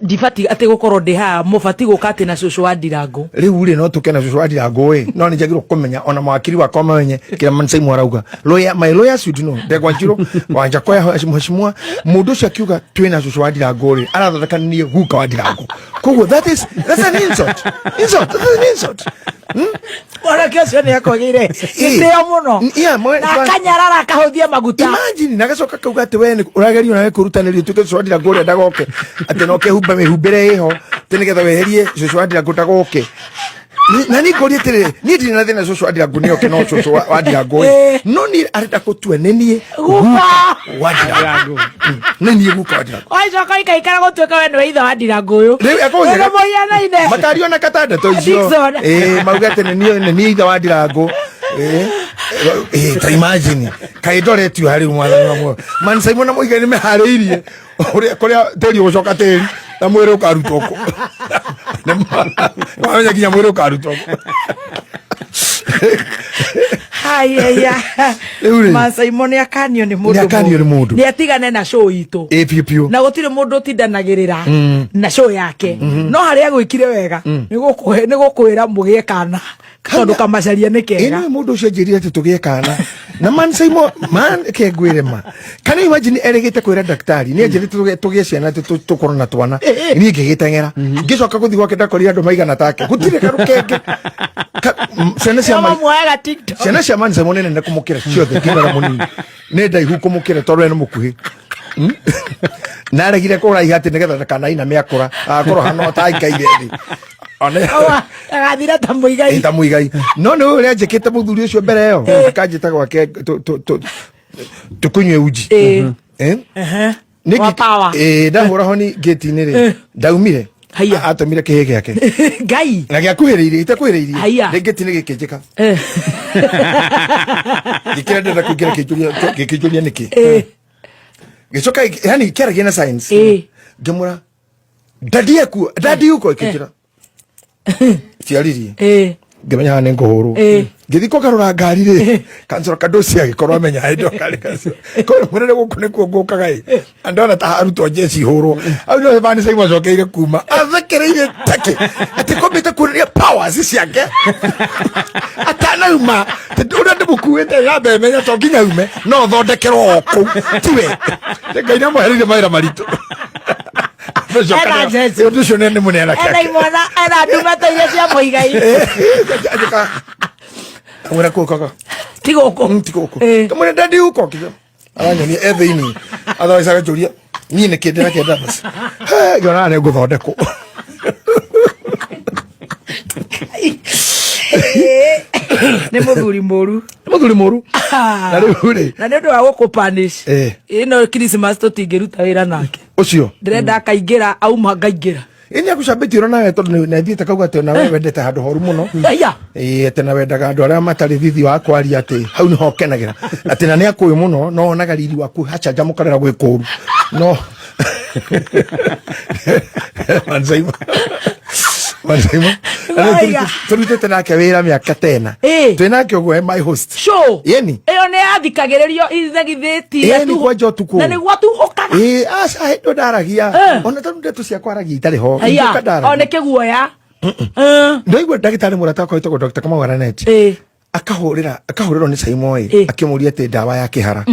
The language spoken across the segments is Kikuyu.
Ndibati atĩ gũkorwo ndĩ haha, mũbati gũka atĩ na cũcũ wa Ndirangũ. Rĩu rĩ, no tũke na cũcũ wa Ndirangũ ĩ, no nĩ njagĩrĩirwo kũmenya ona mawakiri wakwa mamenye kĩrĩa Mansaimu arauga. Lawyer, my lawyer should know. Ndegwa Njirũ Wanjakoya mheshimiwa, mũndũ ũcio akiuga twĩna cũcũ wa Ndirangũ rĩ, arathondeka niĩ guka wa Ndirangũ. Koguo that's an insult. Insult, that's an insult. Mwanake ũcio nĩ akwagĩire gĩtĩo mũno na akanyarara, akahũthia maguta. Imagine, na gacoka kauga atĩ we ũragerio nawe kũrutanĩrio tuĩke cũcũ wa Ndirangũ ũrĩa ndagoke, atĩ no kehumba mĩhumbĩre ĩho atĩ nĩgetha weherie cũcũ wa Ndirangũ ndagoke. Na niĩ ngũria atĩrĩrĩ, niĩ ndirĩ na thĩna cũcũ wa Ndirangũ nĩoke, no cũcũ wa Ndirangũ ĩ, no niĩ arenda gũtua nĩ niĩ guka wa Ndirangũ. Nĩ niĩ guka wa Ndirangũ. Wacoka ikaikara gũtuĩka we nĩwe ithe wa Ndirangũ ũyũ. Rĩu ekũnjĩra- Wĩna mũhianaine. Makario na katandatũ icio. Dixon. Ĩĩ, mauge atĩ nĩ niĩ ithe wa Ndirangũ. Ĩĩ, ĩĩ, ta imagine kaĩ ndoretio harĩ mwathani wa muoyo. Man Simon na Mũigai nĩ meharĩirie ũrĩa kũrĩa tĩri ũgũcoka tĩri na mwĩrĩ ũkarutwo kũ. Nĩ wamenya nginya mwĩrĩ ũkarutwo kũ. Haiya. Rĩu rĩ. Masaimo nĩ akanio nĩ mũndũ. Nĩ akanio nĩ mũndũ. Nĩ atigane na show itũ. Ĩ, biũ biũ. Na gũtirĩ mũndũ ũtindanagĩrĩra na show yake, no harĩa gwĩkire wega nĩ gũkwĩra mũgĩe kana, tondũ kamacaria nĩ kega. Ĩno mũndũ ũcio anjĩrire atĩ tũgĩe kana na man Simon man ke ngwĩre ma, can you imagine, erĩgĩte kwĩra ndagĩtarĩ nĩ anjĩrĩte tũgĩe ciana, atĩ tũkorwo na twana. Niĩ ngĩgĩteng'era, ngĩcoka gũthiĩ gwake, ndakorire andũ maigana take, gũtirĩ karũkenge. Ciana cia Mamuoyaga TikTok. Ciana cia man Simon nĩ nene kũmũkĩra ciothe, ngĩmera mũnini nĩ ndaihu kũmũkĩra tondũ we nĩ mũkuhĩ. Naregire kũraiha atĩ nĩgetha ndakanainame akũra, agakorwo hana ũtaikaire thĩ. Agathira ta Mũigai. Ĩ, ta Mũigai. No nĩ ũrĩa njĩkĩte mũthuri ũcio mbere ĩyo, akanjĩta gwake tũkũnyue uji. Eh? Nĩ Wa power. Ĩ, ndahũra honi ngĩti-inĩ rĩ, ndaumire. Haiya. Atũmire kĩhĩ gĩake Ngai. Na gĩakuhĩrĩirie itakuhĩrĩirie. Haiya. Rĩ ngĩti-inĩ gĩkĩnjĩka gĩkĩra ndĩrenda kũingĩra, gĩkĩnjũria nĩkĩ. Gĩcoka yani kĩaragia na science. Ngĩmwĩra daddy ekuo, daddy uko, ĩkĩnjĩra ciaririe. Ngĩmenya haha nĩ ngũhũrwo. Ngĩthiĩ kũgarũra ngari rĩ, kansoro kandoci agĩkorwo amenya hĩndĩ ĩyo karĩ kacio kũrĩ mũnene gũkũ nĩkuo ngũkaga ĩ, na ndona ta arutwo njeci hũrwo au no bani sai macokeire kuma athekereire take atĩ kombĩte kuonania powers ciake atanauma ũrĩa ndĩmũkuĩte yambe menya to nginya ume no thondekerwo o kũu tiwe. Ngai nĩamwehereirie mawĩra maritũ. Ena njeci. Ũndũ ũcio nĩ mũneana. Ena imwana, ena ndumata iria cia Mũigai. Kamwĩra kũu kaka. Ti gũkũ. Ti gũkũ. Kamwĩra daddy uko, kiuga aranyonia e thĩinĩ, otherwise agacũria niĩ nĩ kĩndĩ na kĩenda basi ngĩona nĩ ngũthondekwo. Nĩ mũthuri mũru. Nĩ mũthuri mũru. Na rĩu rĩ, na nĩ ũndũ wa gũkũ punish, ĩno Christmas tũtingĩruta wĩra nake. Ũcio. Ndĩrenda akaingĩra, auma ngaingĩra. Ĩ, nĩ agũcambĩtie ũrĩa nawe, tondũ nĩ athiĩte kauga atĩ nawe wendete handũ horu mũno. Aya. Ĩĩ, atĩ na wendaga andũ arĩa matarĩ thithi wa kwaria, atĩ hau nĩho ũkenagĩra, atĩ na nĩ akũĩ mũno no onaga riri waku hacanjamũka rĩrĩa gwĩ kũũru. No Manzaima, Manzaima Waiga. Tũrutĩte nake wĩra mĩaka tena. Twĩ nake ũguo my host. Show Yeni. Ĩyo nĩ yathikagĩrĩrio ithagithĩtie. Ĩni, kwanja ũtukũ. Na nĩguo tuhũkaga. Ĩĩ, aca, hĩndĩ ĩyo ndaragia. Ona tondũ ndeto ciakwa aragia itarĩ ho. Aya. Ingĩũka ndaragia. O nĩ kĩguoya. Ndaigua ndagĩtarĩ mũrata wakwa wĩtagwo Dr. Kamau Aranet akahũrĩrwo nĩ Saimo ĩ, akĩmũria atĩ ndawa ya kĩhara.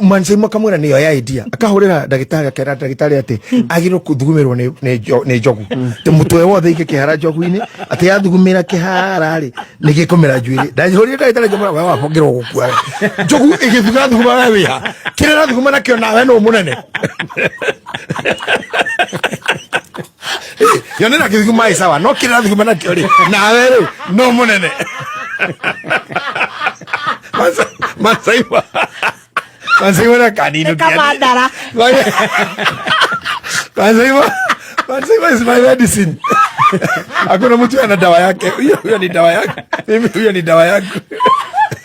Man Saimo akamwĩra nĩyo ya India. Akahũrĩra ndagĩtarĩ, akera ndagĩtarĩ atĩ agĩrĩirwo kũthugumĩrwo nĩ njogu, atĩ mũtwe wothe ike kĩhara njogu-inĩ, atĩ yathugumĩra kĩhara rĩ, nĩ gĩkũmera njuĩrĩ. Ndahũrire ndagĩtarĩ ngĩmwĩra, we wabangĩrwo gũkua we, njogu ĩgĩthuga thuguma we wĩha kĩrĩa ĩrathuguma nakĩo, nawe nũ mũnene yonera gĩthuguma ĩ sawa, no kĩrĩa ĩrathuguma nakĩo rĩ, nawe rĩ no mũnene. Masaima, Masaima na kanino. Nĩ kamandara. Masaima, Masaima is my medicine. Hakuna mtu ana dawa yake. Huyo huyo ni dawa yake. Mimi huyo ni dawa yangu.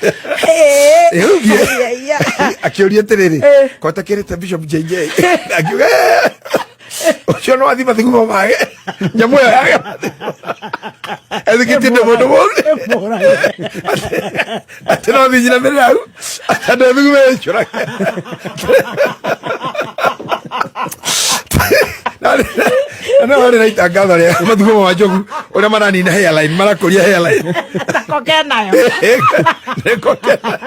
Eh, ũguo. Aya. Akĩũria atĩrĩrĩ, ko takĩrĩte Bishop JJ, akiuga, "Eh, ũcio no athi mathigumo make, nyamũ ĩyo yake ethikĩtie ndĩ mũndũ mũũru, atĩ no thiĩ nyinamĩrĩra hau atĩ andũ ethugume ĩcũrage." Na no harĩ na itangatho rĩa mathugumo ma njogu ũrĩa maranina hairline, marakũria hairline. Tako kenayo. Nĩko kena.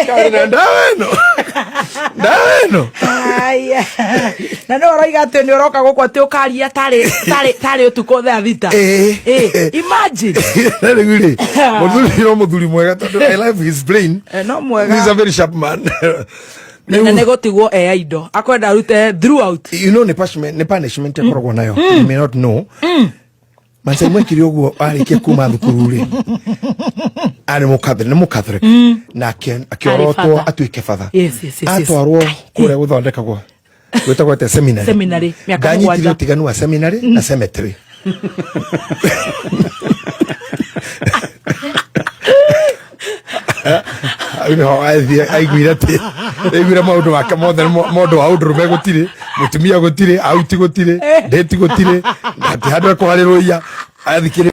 Karĩ na ndawa ĩno, ndawa ĩno. Aya. Na nä ũroiga atä nä å roka gå kå atä å karia tarä å tukå thaa 6. Ĩĩ. Imagine. Na rĩu rĩ, mũthuri no mũthuri mwega tondũ I love his brain. Eh, no mwega. He's a very sharp man. Na nä gå tigwo eya indo akwenda arute throughout. You know, nĩ punishment akoragwo nayo. You may not know, Macai mwekire ũguo arĩkia kuma thukuru rĩ, arĩ mũkatholic, nĩ mũkatholic, na akĩorotwo Arĩ father. atuĩke batha. Yes. Atwarwo kũrĩa gũthondekagwo gwĩtagwo atĩa, seminary. Seminary, mĩaka Ndanyitire 7. ũtiganu wa seminary na cemetery. Hau nĩho athiĩ aiguire atĩ aiguire maũndũ make mothe mũndũ wa ũndũrũme gũtirĩ, mũtumia gũtirĩ, auti gũtirĩ, ndĩti gũtirĩ, atĩ handũ ekũharĩrwo ia athikĩrĩ.